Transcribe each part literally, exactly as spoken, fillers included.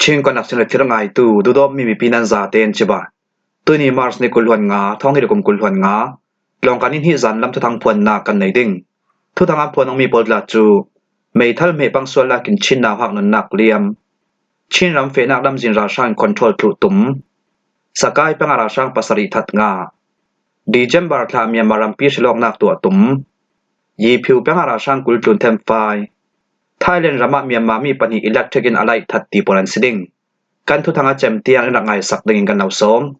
Chin Connection le thil ngaitu, duhdawtmi mipi nan zaten cibai. Tuni March ni kul hluan nga, thawng hnih le kum kul hluan nga, Lawngkan in hih zan lam thuthang phuannak kan nei ding. Thuthang a phuan awmi pawl tla cu, meithal hmeh pang sualnak in Chin nauhak nunnak liam, Chin ram fehnak lamzin ralhrang in control thluh tum, Sakai peng ah ralhrang pasarih that ngah, December thla Myanmar rampi hrilawknak tuah tum, Yiphiu peng ah ralhrang kul tlun them fai, Thailand ram ah Myanmar mi pahnih electric in a laih that ti pawl an si ding. Kan thuthang a cem tiang in rak ngaisak dingin kan lo sawm.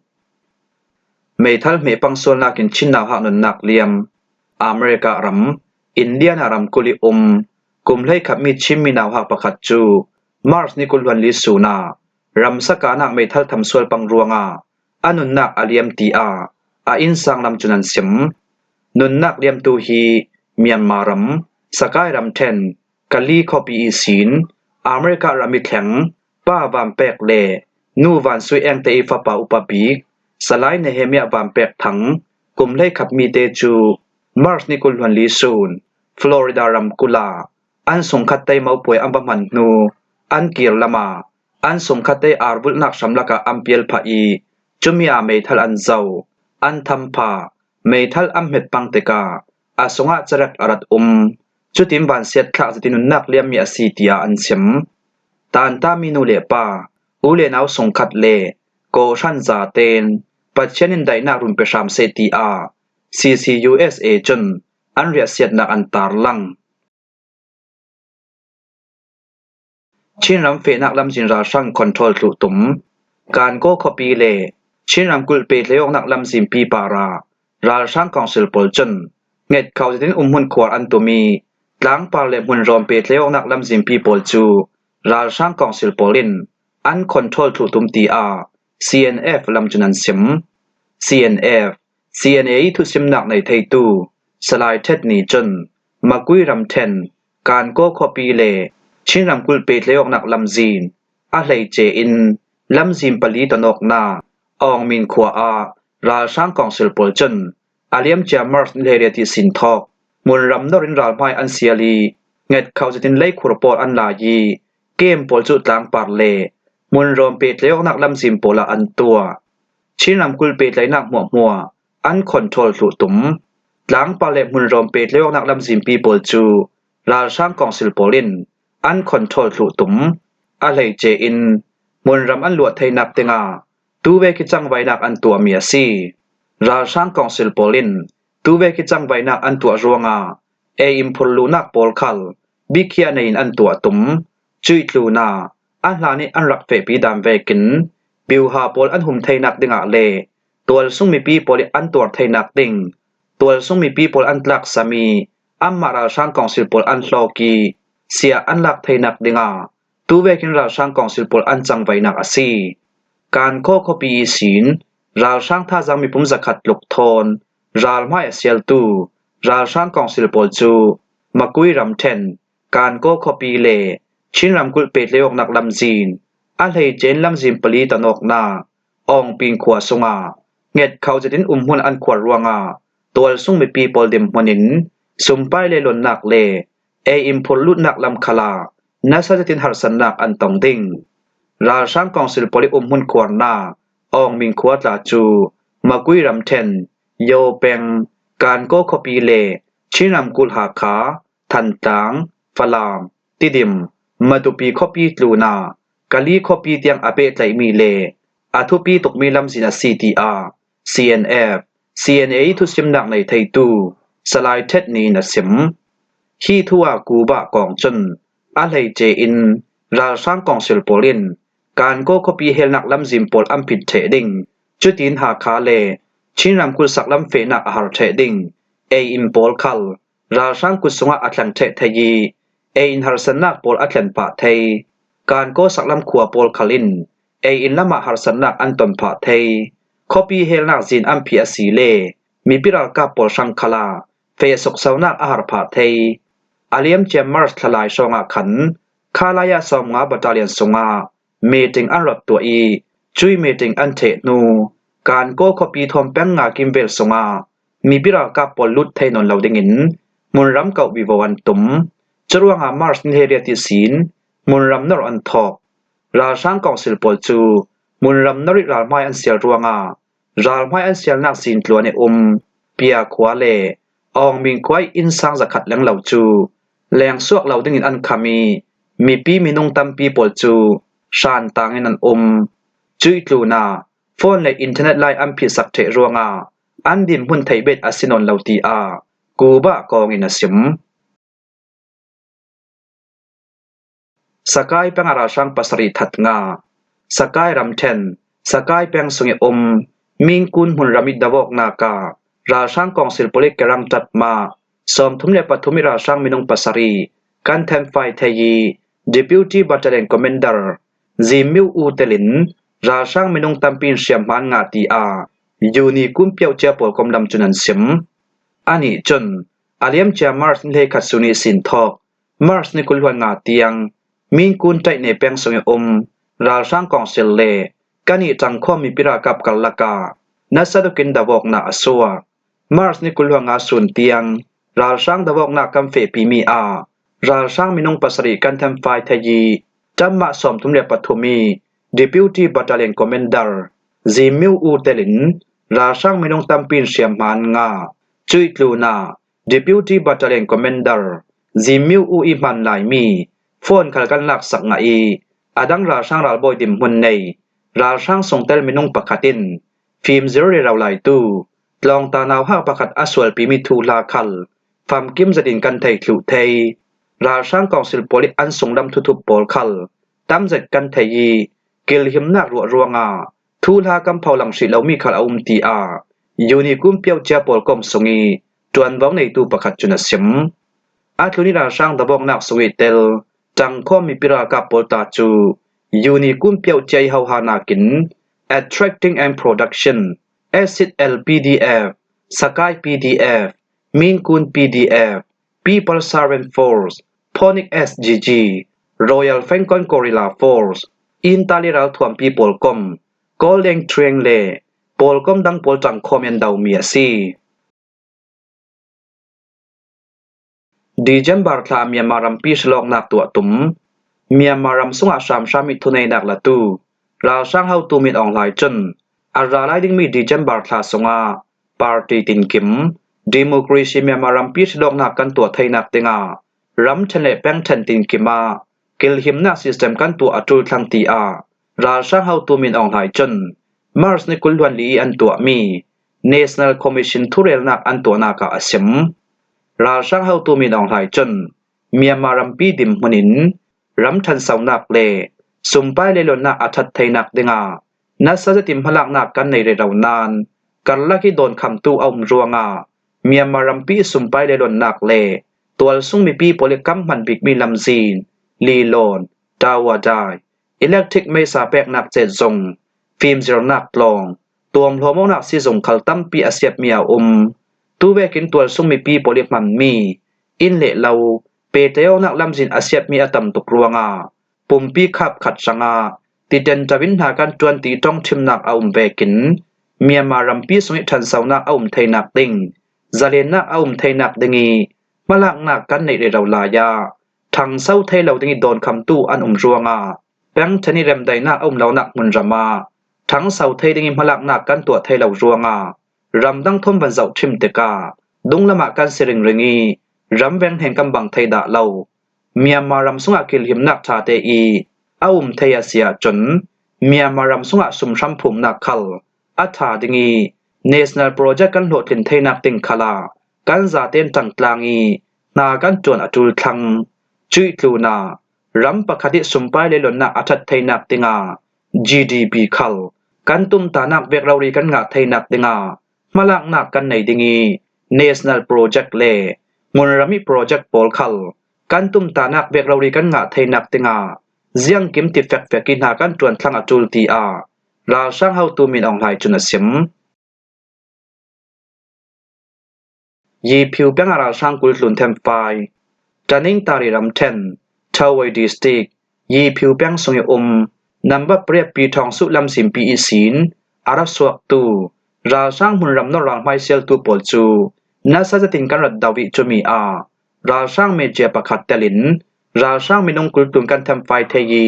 Meithal hmeh pang sualnak in Chin nauhak nunnak liam, America ram, Indiana ram kulh i um, kum hleikhat mi Chin mi nauhak pakhat cu March ni kul hluan li sun ah ramsa kan ah meithal tham sual pang ruangah a nunnak a liam tiah a innsang lam cun an sim. Nunnak liamtu hi Myanmar ram, Sakai ramṭhen, Kali khuapi ihsin, America ram i thleng, Pa Van Pek le Nu Van Sui Eng te i fapa upa bik, Salai Nehemiah Van Pek Thang, kum hleikhat mi te cu March ni kul hluan li sun, Florida ram kulh ah an sungkhat te mopuai an va hman hnu, an kir lam ah an sungkhat te arvulhnak hram lakah an pial phah i, cumi ah meithal an zoh, an tham phah, meithal an hmet pang tikah a sungah carek a rat um. Cutin vansiat thlak zetin nunnak liammi a si, tiah an sim. Tanta mi nu le pa, u le nau sungkhat le kawhhran zaten Pathian in daihnak run pe hram seh, tiah C C U S A cun an riahsiatnak an tarlang. Chin ram fehnak lamzin ralhrang control thluh tum. Kankaw khuapi le Chin ramkulh pehtlaih awknak lamzinpi parah ralhrang kawngsil pawl cun ngetkho zetin umhmun khuar an tum i, tlangpar le hmunrawm pehtlaih awknak lamzinpi pawl cu ralhrang kawngsil pawl in an control thluh tum, tiah C N F lam cun an sim. C N F, C N A i thusimnak nei theitu Salai Ṭhet Ni cun Makui ramṭhen Kankaw khuapi le Chin ramkulh pehtlaih awknak lamzin a hleice in lamzin pali ton awknak Awngmin khua ah ralhrang kawngsil pawl cun a liamcia March ni hleiriat ihsin thawk hmunram nor in ralhmai an sial i, ngetkho zetin leikhur pawl an lai i, kem pawl cu tlangpar le hmunrawm pehtlaih awknak lamzin pawl ah an tuah. Chin ramkulh pehtlaihnak hmuahhmuah an control thluh tum. Tlangpar le hmunrawm pehtlaih awknak lamzinpi pawl cu ralhrang kawngsil pawl in an control thluh tum. A hleice in hmunram an luah theinak dingah tuvek i cangvainak an tuahmi a si. Ralhrang kawngsil pawl in tuvek i cangvainak an tuah ruangah ei in phurluhnak pawl khal bikhiah nei in an tuah tum. Cuih tlunah a hlan i an rak fehpi dan vekin piuha pawl an hum theinak dingah le tualsung mipi pawl i an tuar theinak ding, tualsung mipi pawl an tlaksam i anmah ralhrang kawngsil pawl an hlawk i siah an lak theinak dingah tuvekin ralhrang kawngsil pawl an cangvainak a si. Kankaw khuapi ihsin ralhrang thazaang mipum zakhat tluk thawn ralhmai a sialtu ralhrang kawngsil pawl cu Makui ramṭhen Kankaw khuapi le Chin ramkulh pehtlaih awknak lamzin a hleice in lamzin pali ton awknak Awngping khua sungah ngetkho zetin umhmun an khuar ruangah tualsung mipi pawl dinhmun in sumpai le luannak le ei in phurlutnak lam khalah nasa zetin harsatnak an tong ding. Ralhrang kawngsil pawl i umhmun khuarnak Awngmin khua tla cu Makui ramṭhen Yo peng, Kankaw khuapi le Chin ramkulh Hakha, Thantlang, Falam, Tidim, Matupi khuapi tlunah Kali khuapi tiang a pehtlaihmi le a thupi tukmi lamzin a si, tiah C N F, C N A i thusimnak nei theitu Salai Ṭhet Ni in a sim. Hi thu ah Kubah kawng cun a hleice in ralhrang kawngsil pawl in Kankaw khuapi helnak lamzin pawl an phit ṭheh ding. Cutin Hakha le Chin ramkulh saklam fehnak a har ṭheh ding. Ei in pawl khal ralhrang kut sungah a thleng ṭheh thei i ei in harsatnak pawl a thlen pah thei. Kankaw saklam khua pawl khal in ei in lamah harsatnak an ton phah thei. Khuapi helnak zin an phih a si le mipi ralkap pawl hrang khalah feh suksonak a har phah thei. A liamcia March thlalai hrawngah khan khalai ah sawmnga battalion sungah meeting an rak tuah i cuih meeting an ṭheh hnu Kankaw khuapi thawn peng nga kim vel sungah mipi ralkap pawl lut thei nawn lo dingin hmunram kauh vivo an tum. Curuangah March ni hleiriat ihsin hmunram nor an thawk. Ralhrang kawngsil pawl cu hmunram norih ralhmai an sial ruangah ralhmai an sialnak zintluan i um Pia khua le Awngming khua i innsang zakhat leng lo cu lengsuak lo dingin an kham i mipi minung tampi pawl cu hrantang in an um. Cuih tlunah phone le internet lai an phitsak ṭheh ruangah an dinhmun theih bet a si nawn lo, tiah Kuba kawng in a sim. Sakai peng ah ralhrang pasarih that ngah. Sakai ramṭhen, Sakai peng sung i um Mingkun hmunram i davawknak ah ralhrang kawngsil pawl i kerang ṭap mah sawmthum le pathum i ralhrang minung pasarih kan themfai thei i Deputy Battalion Commander Zimmiu U telin ralhrang minung tampi in hriamhma an ngah, tiah Yuni kun piauhcia pawlkom lam cun an sim. Anih cun a liamcia March ni hleikhat sun ihsin thawk March ni kul hluan nga tiang Mingkun ṭaihne peng sung i um ralhrang kawngsil le kan i ṭangkhawm mipi ralkap karlak ah nasa tukin davawknak a suak. March ni kul hluan nga sun tiang ralhrang davawknak kan fehpimi ah ralhrang minung pasarih kan themfai thei i ṭam mah sawmthum le pathum i Deputy Battalion Commander Zimmiu U telin ralhrang minung tampi in hriamhma an ngah. Cuih tlunah Deputy Battalion Commander Zimmiu U i hman laimi phone khal kan laksak ngah i a dang ralhrang ralbawi dinhmun nei ralhrang sungtel minung pakhat in fimzir rero laitu tlawngta nauhak pakhat a sualpimi thuhla khal famkim zetin kan thei thluh thei. Ralhrang kawngsil pawl i an sunglam thuthup pawl khal tam zet kan thei i kilhimnak ruah ruangah thuhla kan pholang hrih lomi khal a um, tiah Yuni kun piauhcia pawlkom sung i ṭuanvo neitu pakhat cun a sim. A tlun i ralhrang davawknak sung i tel ṭangkhawm mipi ralkap pawl ta cu Yuni kun piauhcia i hohanak in Attracting and Production, Acid L P D F, Sakai P D F, Mingkun P D F, People Servant Force, Phonic S G G, Royal Fengkon Guerrilla Force, Intali ralthuampi pawlkom, Golden Train le pawlkom dang pawl ṭangkhawm in domi a si. December thla Myanmar rampi hrilawknak tuah tum. Myanmar ram sungah hramhram i thuneihnak latu ralhrang hotu Min Aung Hlaing cun a ra lai dingmi December thla sungah party tinkim, democracy Myanmar rampi hrilawknak kan tuah theinak dingah ramṭhen le pengṭhen tinkim ah kilhimnak system kan tuah a ṭul thlang, tiah ralhrang hotu Min Aung Hlaing cun March ni kul hluan li i an tuahmi National Commission thurelnak an tuahnak ah a sim. Ralhrang hotu Min Aung Hlaing cun Myanmar rampi dinhmun in ram ṭhansonak le sumpai leilonnak a ṭhat theinak dingah nasa zetin hmalaknak kan nei rero nain karlak i dawnkhamtu a um ruangah Myanmar rampi i sumpai leilonnak le tualsung mipi pawl i kam hman bikmi lamzin, lilawn, tower dai, electric meisa peknak cetzung, fimzirnak tlawng, tuamhlawmawknak sizung khal tampi a siatmi a um. Tuvekin tualsung mipi pawl i hmanmi inn le lo, pehtlaih awknak lamzin a siatmi a tam tuk ruangah pumpi khap khat hrangah titen ṭaw in hna kan ṭuan ti ṭongṭhimnak a um vekin Myanmar rampi sung i ṭhansonak a um theinak ding, zalennak a um theinak ding i hmalaknak kan neih rero lai ah ṭhangso thei lo ding i dawnkhamtu an um ruangah pengṭhen i remdaihnak a um lonak hmunram ah ṭhangso thei ding i hmalaknak kan tuah thei lo ruangah ramdang thawn van zoh ṭhim tikah dunglam ah kan si ringring i ramveng hnen kan bang thei dah lo. Myanmar ram sungah kilhimnak ṭhate i a um thei a si ahcun Myanmar ram sungah sumhram phumnak khal a ṭha ding i national project kan hlawhtlin theinak ding khalah kan zaten ṭangtlang i hna kan ṭuan a ṭul thlang. Cuih tlunah ram pakhat i sumpai leilonnak a ṭhat theinak dingah G D P khal kan tumtahnak vek rori kan ngah theinak dingah hmalaknak kan nei ding i national project le hmunram i project pawl khal kan tumtahnak vek rori kan ngah theinak dingah ziangkim ti fekfek i hna kan ṭuan thlang a ṭul, tiah ralhrang hotu Min Aung Hlaing cun a sim. Yiphiu peng ah ralhrang kul tlun themfai. Tanintari ramṭhen, Tawei District, Yiphiu peng sung i um Nambat pariat Pi Thawng Suh lamzinpi ihsin a ra suaktu ralhrang hmunram nor ralhmai sialtu pawl cu nasa zetin kan rat do i cumi ah ralhrang media pakhat telin ralhrang minung kul tlun kan themfai thei i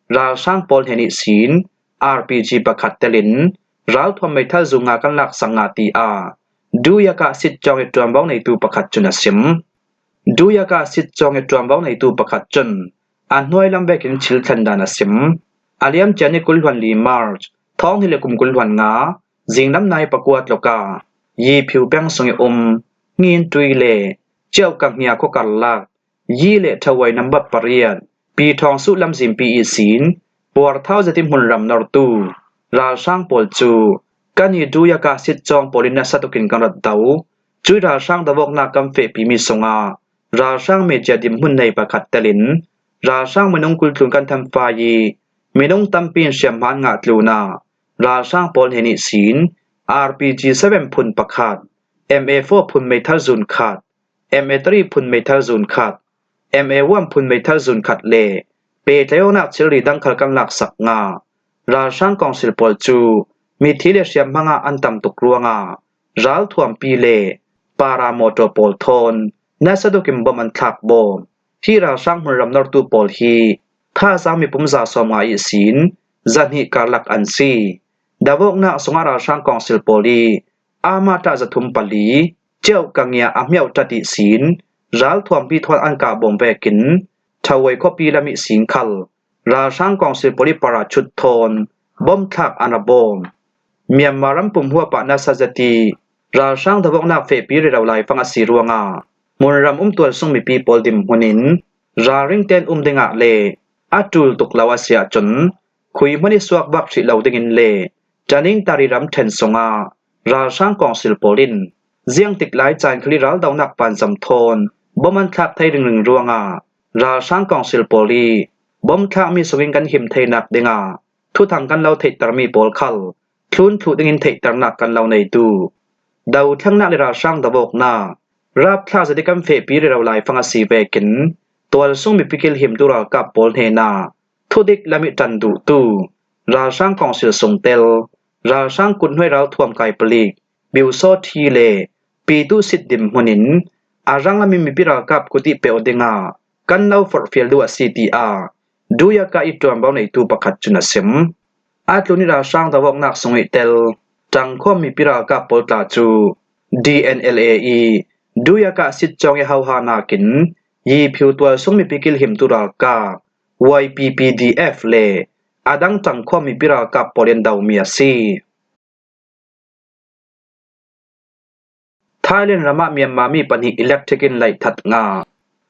ralhrang pawl hnen ihsin R P G pakhat telin ralthuam meithal zunga kan laksak nga, tia Duyaka sitcawng i ṭuanvo neitu pakhat cun a sim. Duyaka sitcawng i ṭuanvo neitu pakhat cun a hnuai lam vekin thil thlen dan a sim. A liamcia ni kul hluan li March, thawng hnih le kum kul hluan nga, zinglam nai pakua tluk ah Yiphiu peng sung i um Ngin Tui le Ciauh Ka Ngia khua karlak Yi le Thawai nambat pariat, Pi Thawng Suh lamzinpi ihsin puarthau zetin hmunram nortu ralhrang pawl cu kan i Duyaka sitcawng pawl in nasa tukin kan rat do. Cui ralhrang dovawknak kan fehpimi sungah ralhrang media dinhmun nei pakhat telin ralhrang minung kul tlun kan thanfai i minung tampi in hriamhma an ngah tlunah ralhrang pawl hnen ihsin R P G seven phun pakhat, M A four phun meithal zun khat, M A three phun meithal zun khat, M A one phun meithal zun khat le pehtlaihawknak thilri dang khal kan laksak nga. Ralhrang kawngsil pawl cu mithi le hriamhma ngah an tam tuk ruangah ralthuampi le paramotor pawl thawn nasa tukin bom an thlak bawm. Hi ralhrang hmunram nortu pawl hi thazaang mipum za sawm nga ihsin zahnih karlak an si. Dovawknak sungah ralhrang kawngsil pawl i Amata zathum pali, Ciauh Ka Ngia a hmiauh ṭat ihsin ralthuampi thawn an kah bawm vekin Thawai khuapi lam ihsin khal ralhrang kawngsil pawl i parachute thawn bom thlak an ra bawm. Myanmar ram pum huap ah nasa zet i ralhrang dovawknak fehpi rero laifang a si ruangah hmunram um tualsung mipi pawl dinhmun in ralring ten um dingah le a ṭul tuk lo a si ahcun khui hmanh i suak vak hrih lo dingin le Tanintari ramṭhen sungah ralhrang kawngsil pawl in ziangtik lai caan khal i raldonak panzam thawn bom an thlak thei ringring ruangah ralhrang kawngsil pawl i bom thlakmi sungin kan him theinak dingah thuthang kan lo theihtermi pawl khal thlun thluh dingin theihternak kan lo nei duh. Dothlengnak le ralhrang dovawknak rapthlak zet i kan fehpi rero laifang a si vekin tualsung mipi kilhimtu ralkap pawl hnenah thudik lam i ṭan duhtu ralhrang kawngsil sungtel, ralhrang kuthnuai ralthuam kai palik, Biusawthi le Pitu sit dinhmun in a ranglam i mipi ralkap kut i peuh dingah kan lo forhfial duh a si, tiah Duyaka i ṭuanvo neitu pakhat cun a sim. A tlun i ralhrang dovawknak sung i tel ṭangkhawm mipi ralkap pawl tla cu D N L A i Duyaka sitcawng i hohanakin Yiphiu tualsung mipi kilhimtu ralkap Y P P D F le a dang ṭangkhawm mipi ralkap pawl in domi a si. Thailand ram ah Myanmar mi pahnih electric in laih that ngah.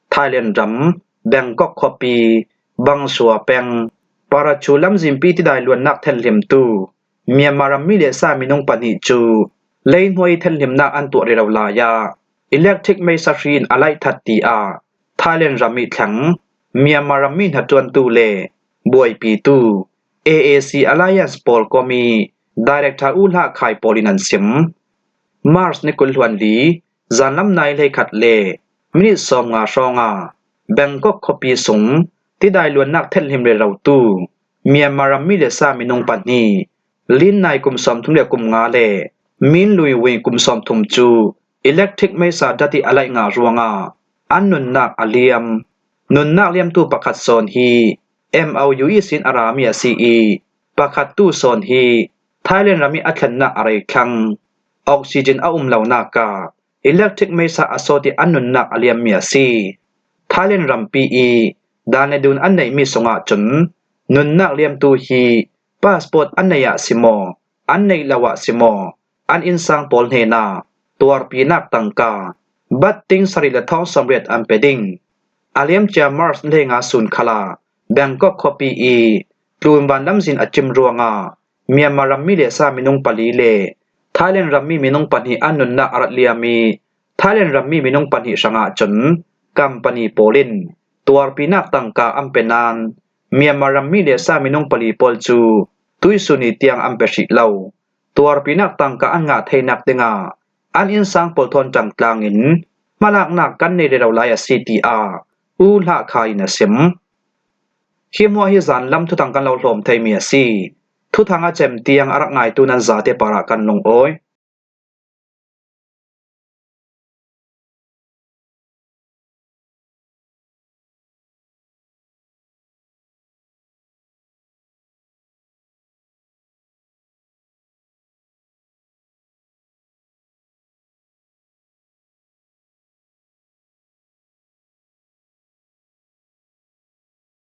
Thailand ram, Bangkok khuapi, Bang Sua peng, Parachu lamzinpi tidai luannak thenhlimtu Myanmar rammi le sa minung pahnih cu leihnuai thenhlimnak an tuah rero lai ah electric meisa hri in a laih that, tiah Thailand ram i thleng Myanmar rammi hnaṭuantu le buaipitu A A C Alliance pawl kawm i Director U Hlah Khai pawl in an sim. March ni kul hluan li, zanlam nai hleikhat le minit sawm nga hrawngah Bangkok khuapi sung tidai luannak thenhlim rerotu Myanmar rammi le sa minung pahnih, Lin Nai kum sawmthum le kum nga le Min Lui Wing kum sawmthum cu electric meisa dat i a laih ngah ruangah an nunnak a liam. Nunnak liamtu pakhat sawn hi M O U ihsin a rami a si i, pakhattu sawn hi Thailand ram i a thlennak a rei thlang. Oxygen a um lonak ah electric meisa a sawt i an nunnak a liammi a si. Thailand rampi i dan le dun an neihmi sungah cun nunnak liamtu hi passport an nei ah si maw, an neih lo ah si maw, an innsang pawl hnenah tuarpinak tangka bat ting sarih le thawng sawmriat an pe ding. A liamcia March ni hleinga sun khalah Bangkok khuapi i tlunvan lamzin a cim ruangah Myanmar rammi le sa minung pali le Thailand rammi minung pahnih an nunnak a rat liam i Thailand rammi minung pahnih hrangah cun company pawl in tuarpinak tangka an pe nain Myanmar rammi le sa minung pali pawl cu tuisun i tiang an pe hrih lo. Tuarpinak tangka an ngah theinak dingah an innsang pawl thawn ṭangtlang in hmalaknak kan nei rero lai a si, tiah U Hlah Khai in a sim. Hi hmuah hi zanlam thuthang kan lo hlawm theimi a si. Thuthang a cem tiang a rak ngaitu nan zate parah kan lungawi.